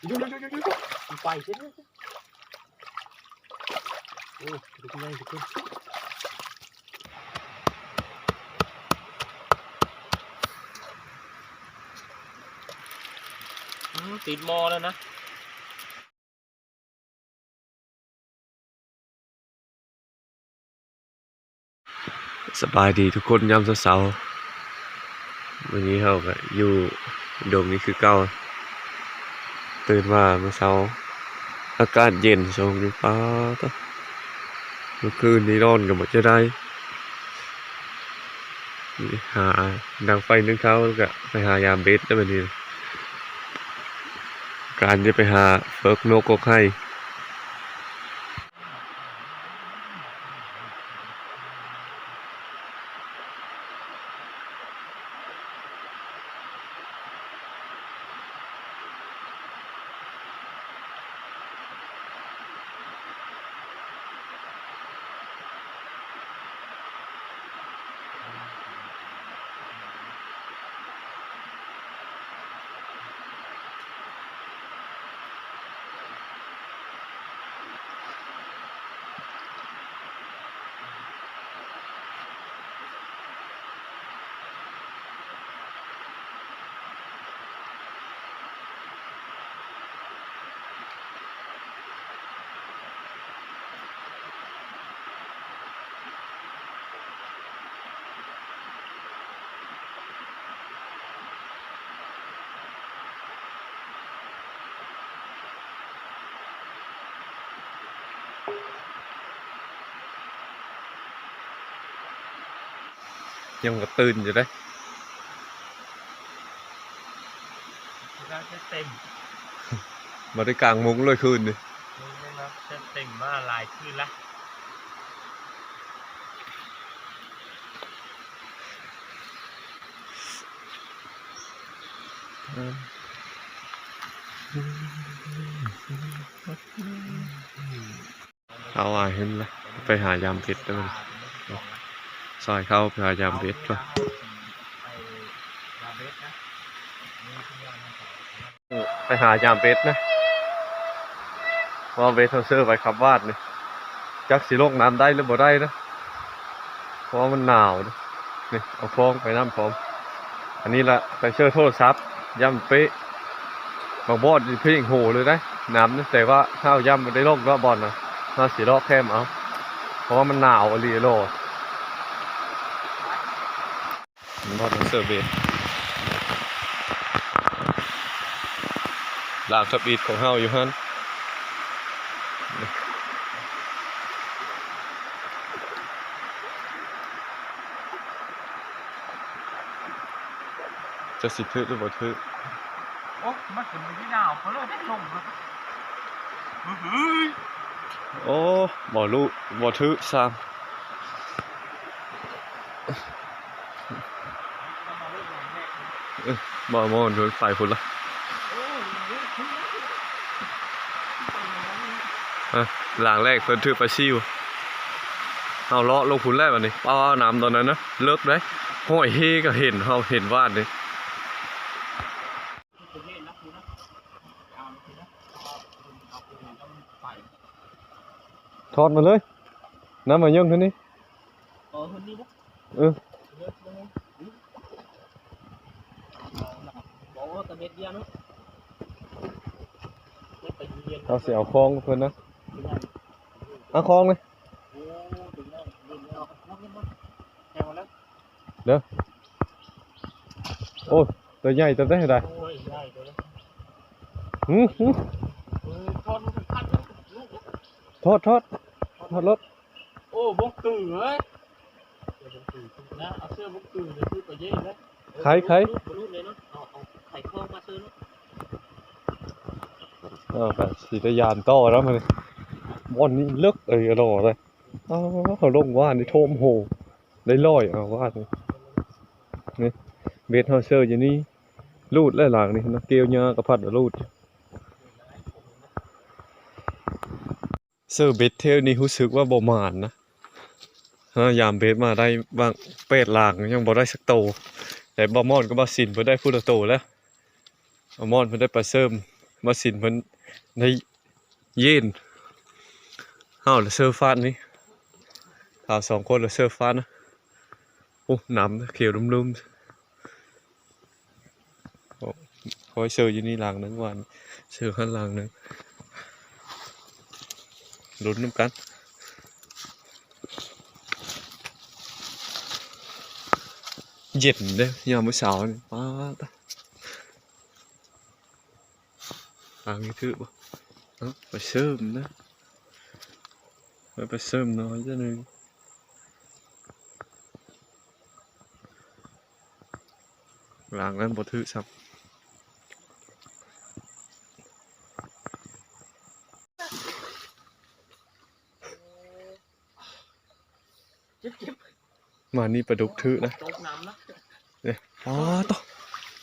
ຢູ່ໆໆໆ ໄປຊິ ໂອ້ ໄປໄປທຸກຄົນ ອືມ ຕິດໝໍ້ແລ້ວນະ. ສະບາຍດີທຸກຄົນຍາມເຊົ້າໆ ມື້ນີ້ເຮົາກະຢູ່ດົງນີ້ຄືເກົ່າ ຕື່ນມາມື້ເຊົ້າ ອາກາດເຢັນຊ່ວງນີ້ ປາດໂທ້ ເມື່ອຄືນນີ້ນອນກະບໍ່ຈະໄດ້. ຫາດັງໄຟໜຶ້ງເຂົ້າ ແລ້ວກະໄປຫາຢາມເບັດແລ້ວບາດນີ້ ການຈະໄປຫາເຝິກນົກກົກໄຮ່. ຍັງກະຕື່ນຢູ່ເດ້ ເວລາຈະເຕັມ ບໍ່ໄດ້ກາງມຸ້ງເລີຍຄືນນີ້ ມຸ້ງເນາະ ຈະເຕັມມາຫຼາຍຄືນລະ. ເຮົາວ່າເຫັນລະ ໄປຫາຢາມເບັດເດີ ຊອຍເຂົາໄປຫາຢາມເບັດກ່ອນ. ໄປຫາຢາມເບັດນະ ເພາະວ່າເບັດເຮົາເຊີໄວ້ຂັບວາດນີ້ ຈັກຊິລົງນ້ຳໄດ້ຫຼືບໍ່ໄດ້ນະ ເພາະວ່າມັນໜາວເດ້. ນີ້ ເອົາຟອງໄປນຳພ້ອມ. ອັນນີ້ລະໄປເຊີໂທລະສັບ ຢ້ານເປະ ບາງບ່ອນນີ້ເພງໂຫເລີຍເດ້ນ້ຳນີ້ ແຕ່ວ່າເຮົາຢ້ານບໍ່ໄດ້ລົງເນາະ ບ່ອນນະ ເຮົາຊິເລາະແຄມເອົາ ເພາະວ່າມັນໜາວອີ່ຫຼີໂລດ. ຮອດເຊີເບັດ ລາງທຳອິດຂອງເຮົາຢູ່ຫັ້ນ ຈະຊິຖືກຫຼືບໍ່ຖືກ. ໂອ້ ມັນກະບໍ່ໄດ້ໜາວປານໃດເດ້ ລົງເລີຍ. ໂອ້ ບໍ່ຮູ້ ບໍ່ຖືກຊ້ຳ. ເອີ ບໍ່ ບໍ່ ໂດນໄປພຸ້ນລະ. ເອີ ຫຼັງແລກເພິ່ນຖືກປາຊິວ ເຮົາເລາະລົງພຸ້ນແລ້ວບາດນີ້. ປາ ນ້ຳຕອນນັ້ນນະ ເລິກເດ້ ຫ້ອຍເຮກະເຫັນ ເຮົາເຫັນວາດນີ້. ຖອດມາເລີຍ ນ້ຳມາເຢິງເທົ່ານີ້. ເອີ ເອີ ເຮົາຊິເອົາຄອງເພິ່ນນະ ເອົາຄອງເລີຍ. ເດີ ໂອ້ ໂຕໃຫຍ່ເຕີບເດ້ ໄດ້ ໂອ້ຍ ໃຫຍ່ເດີ ຫື ຫື ເອີ ຖອດ ຖອດ ຖອດລົດ. ໂອ້ ບົກຕື້ເອີຍ ນະ ເອົາເສື້ອບົກຕື້ ຄືປະເຢ ໄຄ ໄຄ ເອົາ ເອົາໄຂຄອງມາເຊີເນາະ. ເອົາ ກະຊິໄດ້ຍ່າງຕໍ່ແລ້ວມື້ນີ້ ບ່ອນນີ້ເລິກເອີຍ ຫຼໍ່ເລີຍ. ອ້າວ ເຮົາລົງວານນີ້ ໂທມໂຮ ໄດ້ລອຍເອົາວານນີ້. ນີ້ ເບັດເຮົາເຊີຢູ່ນີ້ ລູດແລ້ວຫຼັງນີ້ເນາະ ກ່ຽວຫຍ້າກະພັດລູດ. ເຊີເບັດແຖວນີ້ຮູ້ສຶກວ່າບໍ່ໝານນະ ຫາຢາມເບັດມາໄດ້ຫວ່າງແປດຫຼັງ ຍັງບໍ່ໄດ້ສັກໂຕ. ແຕ່ບ່າວມ່ອນກັບບ່າວສິນເພິ່ນໄດ້ຜູ້ລະໂຕແລ້ວ. ບ່າວມ່ອນເພິ່ນໄດ້ປາເສີມ ບໍ່ສິນເພິ່ນໄດ້ເຢັນ ເຮົາລະເຊີຟາດນີ້ ເຮົາສອງຄົນລະເຊີຟາດນະ. ໂອ້ ນ້ຳນະ ຂຽວລຸ່ມໆ. ໂອ້ ຂ້ອຍເຊີຢູ່ນີ້ຫຼັງໜຶ່ງ ວ່າເຊີຫັ້ນຫຼັງໜຶ່ງ ລຸ້ນນຳກັນ. ເຢັນເດ້ ຍາມມື້ເຊົ້ານີ້ ປາດ ທາງນີ້ຖືກບໍ່? ເອົາ ໄປເສີມນະ ໄປ ໄປເສີມໜ້ອຍຈັ່ງໜຶ່ງ. ຫຼັງນັ້ນບໍ່ຖືກຊ້ຳ. ມານີ້ປາດຸກຖືກນະ. ເອີ ອໍ ໂຕ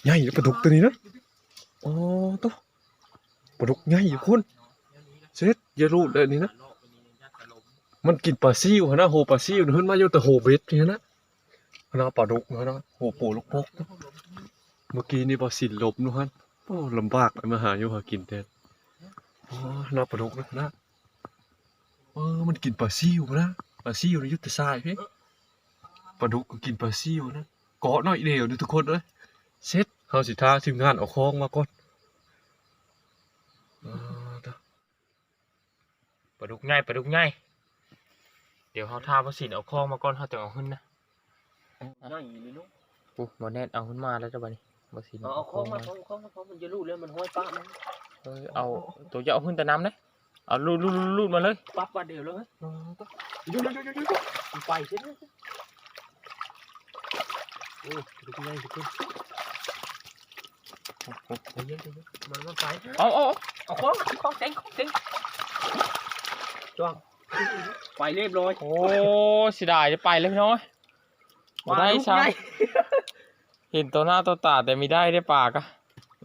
ໃຫຍ່ປາດຸກໂຕນີ້ນະ. ອໍ ໂຕ ປາດຸກໃຫຍ່ຢູ່ພຸ້ນ. ເຊັດ ຢ່າຫຼຸດເດີນີ້ນະ. ມັນກິນປາຊິວຫັ້ນນະ ໂຫປາຊິວຫັ້ນມາຢູ່ແຕ່ໂຫເບັດນີ້ນະ. ຫັ້ນນະ ປາດຸກຫັ້ນນະ ໂຫໂປລົກປົກ. ເມື່ອກີ້ນີ້ບໍ່ສິນລົມຢູ່ຫັ້ນ. ໂອ້ ລຳບາກມາຫາຢູ່ຫາກິນແທ້. ອໍ ຫັ້ນນະ ປາດຸກຫັ້ນນະ. ເອີ ມັນກິນປາຊິວນະ ປາຊິວຢູ່ແຕ່ຊາຍພີ້. ປາດຸກກໍກິນປາຊິວນະ ເກາະໜ້ອຍດຽວເດີທຸກຄົນເອີຍ. ເຊັດ ເຮົາຊິຖ້າທີມງານເອົາຂອງມາກ່ອນ. ປາດຸກໃຫຍ່ ປາດຸກໃຫຍ່. ດຽວເຮົາຖ້າບໍ່ສິນເອົາຂອງມາກ່ອນ ເຮົາຈັ່ງເອົາຂຶ້ນນະ. ໃຫຍ່ອີ່ຫຼີເນາະ. ໂອ້ ບໍ່ແນ່ນ ເອົາຂຶ້ນມາແລ້ວເຈົ້າບັດນີ້. ບໍ່ສິນ ເອົາ ເອົາຂອງມາ ເອົາຂອງມາ ຂອງມັນຈະຫຼຸດແລ້ວ ມັນຫ້ອຍປະມັນ. ເອີ ເອົາ ໂຕຈະເອົາຂຶ້ນແຕ່ນ້ຳເດ້. ເອົາ ຫຼຸດ ຫຼຸດ ຫຼຸດ ຫຼຸດມາເລີຍ. ປັບບາດດຽວເລີຍ. ເອີ ຢູ່ໆໆໆ ມັນໄປເສຍແລ້ວ. ໂອ້ ປາດຸກໃຫຍ່ທຸກຄົນ. ໃຈເຢັນໆ ມັນ ມັນໄປ. ເອົາ ເອົາ ເອົາຂອງ ເອົາຂອງເຕັງ ຂອງເຕັງ. ຈ້ວງ ໄປຮຽບຮ້ອຍ. ໂອ້ ເສຍດາຍ ໄປແລ້ວພີ່ນ້ອງເອີຍ. ບໍ່ໄດ້ຊ້ຳ. ເຫັນຕໍ່ໜ້າຕໍ່ຕາແຕ່ມີໄດ້ເດ້ປາກະ.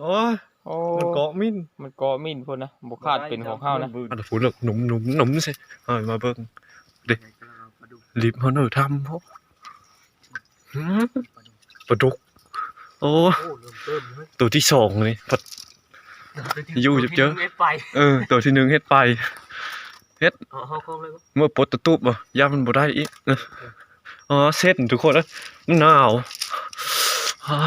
ໂອ້ຍ ໂອ້ ມັນເກາະໝິ້ນ ມັນເກາະໝິ້ນພຸ້ນນະ ບໍ່ຂາດເປັນຂອງເຮົານະ. ອັນພຸ້ນນະ ໜຸ່ມໆໆໃສ່ ເອົາມາເບິ່ງເດ້. ລິບເຮົາເນີ ທຳບໍ່. ຫື ປາດຸກ. ໂອ້ ໂອ້ ເລີ່ມເຕີມເລີຍ. ໂຕທີສອງນີ້ພັດຢູ່ເຈີ. ໂຕທີໜຶ່ງເຮັດໄປ. ເອີ ໂຕທີໜຶ່ງເຮັດໄປ. ເຮັດ ເອົາ ເອົາຂອງເລີຍ. ເມື່ອປົດຕະຕູບບໍ່ ຢ້ານມັນບໍ່ໄດ້ອີກ. ເອີ ເອີ ເຊັດທຸກຄົນເອີຍ ມັນໜາວ. ອາ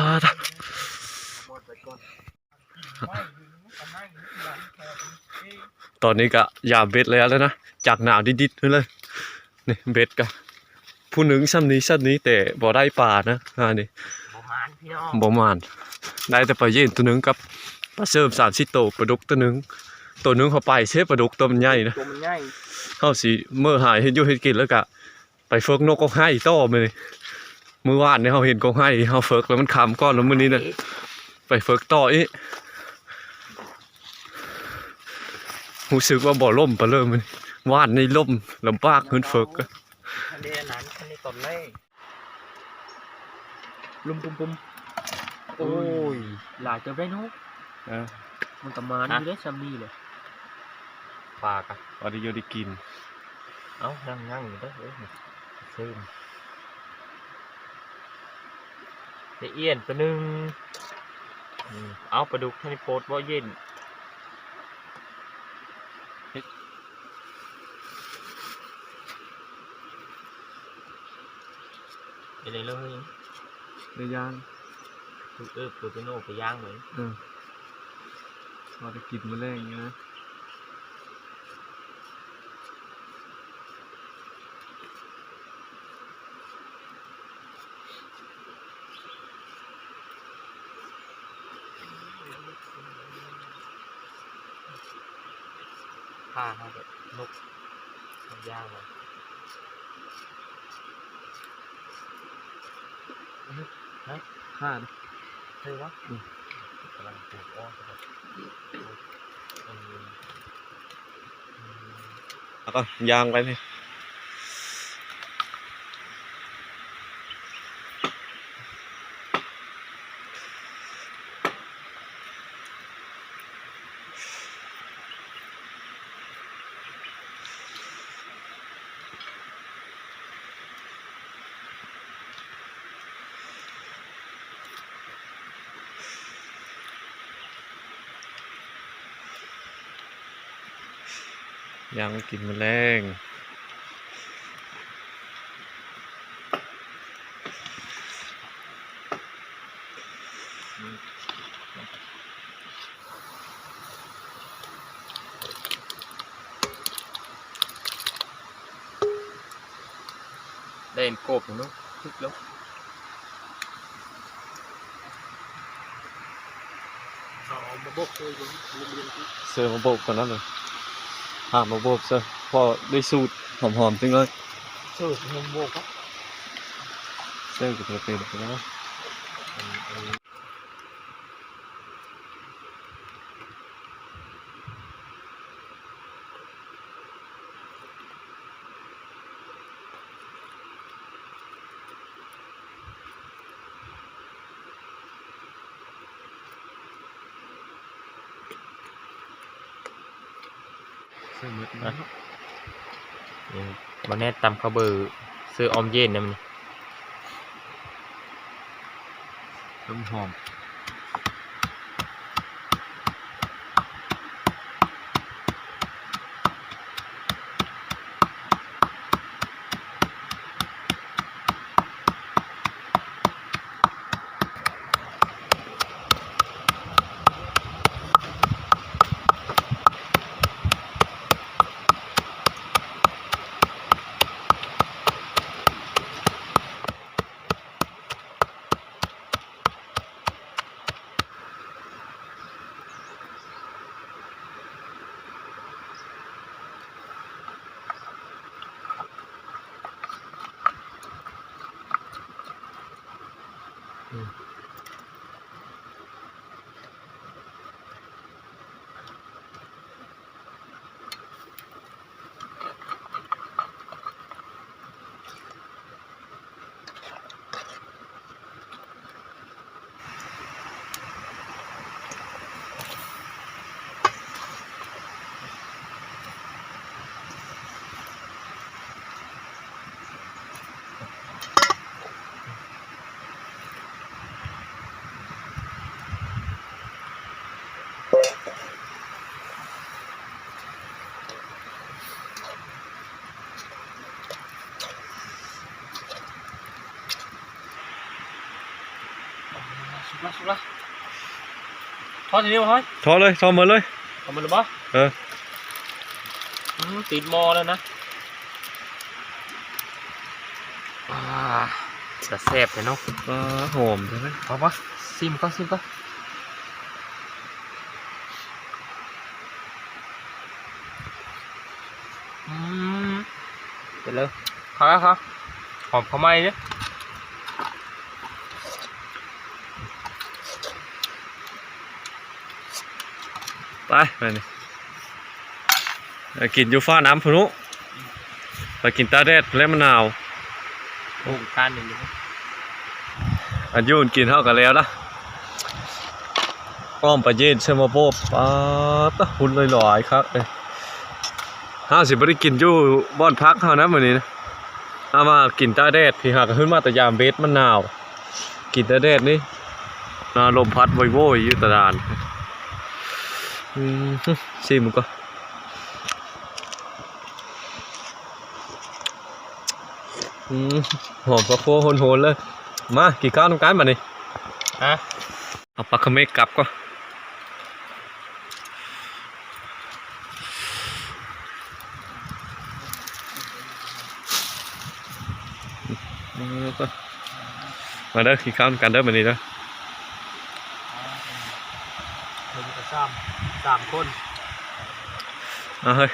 ຕອນນີ້ກະຢາມເບັດແລ້ວນະ ຈາກໜາວດິດໆເລີຍ. ນີ້ເບັດກະ ຜູ້ໜຶ່ງຊ່ຳນີ້ຊ່ຳນີ້ ແຕ່ບໍ່ໄດ້ປານະ. ອ່າ ນີ້ ບໍ່ໝານພີ່ນ້ອງ ບໍ່ໝານ. ໄດ້ແຕ່ປາເຢັນໂຕໜຶ່ງກັບປາເສີມສາມສີ່ໂຕ ປາດຸກໂຕໜຶ່ງ. ໂຕໜຶ່ງເຮົາໄປເຊ ປາດຸກໂຕມັນໃຫຍ່ນະ ໂຕມັນໃຫຍ່. ເຮົາຊິເມືອຫາເຮັດຢູ່ເຮັດກິນ ແລ້ວກະໄປເຟີກນົກກອງໄຫ້ຕໍ່ມື້ນີ້. ມື້ວານນີ້ເຮົາເຫັນກອງໄຫ້ ເຮົາເຟີກແລ້ວມັນຄ່ຳກ່ອນ ແລ້ວມື້ນີ້ນະ ໄປເຟີກຕໍ່ອີກ. ຮູ້ສຶກວ່າບໍ່ລົມປານເລີຍມື້ນີ້ ວານນີ້ລົມ ລຳບາກຂຶ້ນເຟີກ. ອັນນີ້ ອັນນັ້ນ ອັນນີ້ຕອນແລກ ລຸ່ມປຸ້ມໆ. ໂອ້ຍ ໂອ້ຍ ຫຼາຍເຕີບໄດ໋ເນາະ. ເອີ ມັນກະມານຢູ່ເດ້ ຊ່ຳນີ້ແຫຼະ. ປາກະພໍໄດ້ຢູ່ໄດ້ກິນ. ເອົ້າ ຍັງ ຍັງຢູ່ເດີ ເອີ ເຊີນ. ໄດ້ອຽນໂຕໜຶ່ງ. ອືມ ເອົາ ປາດຸກທັນໄດ້ໂພດບໍ່ເຢັນ. ເຮັດ ເຮັດໄດ້ເລີຍ ໄດ້ຍ່າງ. ເອີ ໂປເຕໂນໄປຍ່າງເລີຍ. ເອີ ພໍໄດ້ກິນມື້ແລງຢູ່ນະ. ຂ້າເຮົາແບບນົກ ນົກຍ່າງມາ. ຮະ? ຂ້າ ເຄີຍວະ? ອືມ ກຳລັງປູກອອກ. ເອົາກ່ອນ ຍ່າງໄປນີ້. ຍ່າງກິນມື້ແລງ. ໄດ້ເຫັນໂກບຢູ່ເນາະ ຕຶກແລ້ວ ເອົາມາໂບກເຊີຍຢູ່ ເຊີຍມາໂບກຕອນນັ້ນເລີຍ ຫາມາໂບກເຊີຍ ພໍໄດ້ສູດຫອມໆຈັກໜ້ອຍ ສູດຫອມໂບກ ເຊີຍກໍເປັນໄປແລ້ວ. ເຊີຍໝົດ ອ່ະ ເອີ ບໍ່ແນ່ ຕຳເຂົ້າເບີ ເຊີຍອອມເຢັນນຳນີ້ ເລີ່ມຫອມ. ສຸກລະ ສຸກລະ ທອດທີນີ້ບໍ່ ທອດເລີຍ ທອດໝົດເລີຍ ເອົາໝົດເລີຍບໍ່? ເອີ ອືມ ຕິດໝໍ້ແລ້ວນະ. ອ່າ ຈະແຊບແທ້ເນາະ ອ່າ ຫອມແທ້ເນາະ. ເອົາປະ ຊີມກ່ອນ ຊີມກ່ອນ. ອືມ ເປັນເລີຍ ຄັກ ຄັກ ຫອມເຂົ້າໃໝ່ເດ້. ໄປ ໄປນີ້ ໄປກິນຢູ່ຟ້ານ້ຳພຸ້ນເນາະ ໄປກິນຕາກແດດພຸ້ນແຫຼະ ມັນໜາວ. ໂອ້ ການນີ້ ອັນຢູ່ອັນກິນເຮົາກໍແລ້ວລະ ອ້ອມປາເຢັນເຊີມາໂບກ. ປາດຕະ ຫຸ່ນຫຼາຍໆ ຄັກເລີຍ. ເຮົາຊິບໍ່ໄດ້ກິນຢູ່ບ່ອນພັກເຮົານະມື້ນີ້ນະ ເຮົາມາກິນຕາກແດດພີ້. ຫາກະຂຶ້ນມາແຕ່ຍາມເບັດ ມັນໜາວ ກິນຕາກແດດນີ້ ນາ ລົມພັດໂວຍໆຢູ່ຕະດານ. ອືມ ຊີມເບິ່ງກ່ອນ. ອືມ ຫອມປາໂຄໂຮນໆເລີຍ. ມາກິນເຂົ້ານຳກັນບາດນີ້ ຮະ. ເອົາປາຂະເໝກກັບກ່ອນ. ມາເດີ ກິນເຂົ້ານຳກັນເດີ ບາດນີ້ເດີ. ເພິ່ນກໍສາມ ສາມຄົນ. ເອົາເຮີ້ຍ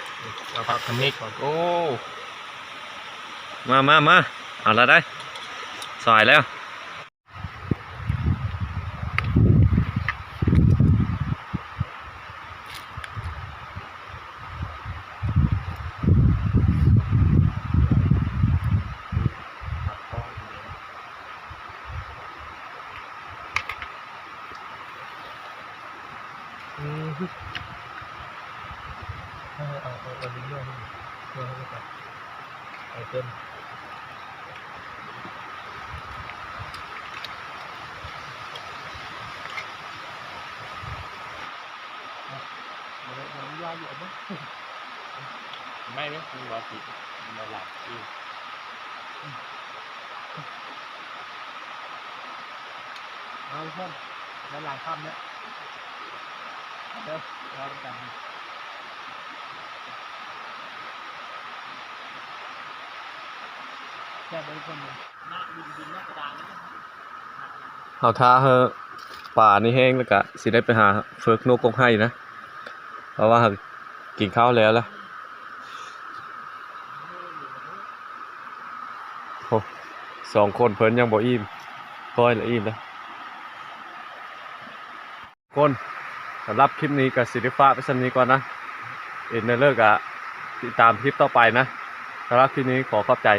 ເອົາປາຂະເໝກກ່ອນ. ໂອ້ ມາ ມາ ມາ ເອົາລະໄດ໋ ສາຍແລ້ວ. ອືມ ເອົາ ເອົາ ເອົາ ເອົາເຕັມ. ບໍ່ໄດ້ ບໍ່ໄດ້ຢາກຢູ່ ເອົາເບິ່ງ. ໄມ້ເດ້ ມັນບໍ່ຕິດ ມັນບໍ່ຫຼາຍ ອືມ ເອົາທຸກຄົນ ໄວ້ຫຼັງຄ່ຳເດີ ເດີ ລໍນຳກັນ ແຊບເດີທຸກຄົນເດີ. ເຮົາຖ້າໃຫ້ປານີ້ແຫ້ງແລ້ວກະຊິໄດ້ໄປຫາເຟີກນົກກົກໄຮ່ນະ ເພາະວ່າຫາກກິນເຂົ້າແລ້ວລະ. ໂອ້ ສອງຄົນເພິ່ນຍັງບໍ່ອີ່ມ ຂ້ອຍລະອີ່ມແລ້ວ. ຄົນ ສຳລັບຄລິບນີ້ກໍຊິໄດ້ຝາກໄວ້ສ່ຳນີ້ກ່ອນນະ ເຫັນແລ້ວກໍຕິດຕາມຄລິບຕໍ່ໄປນະ. ສຳລັບຄລິບນີ້ຂໍຂອບໃຈ.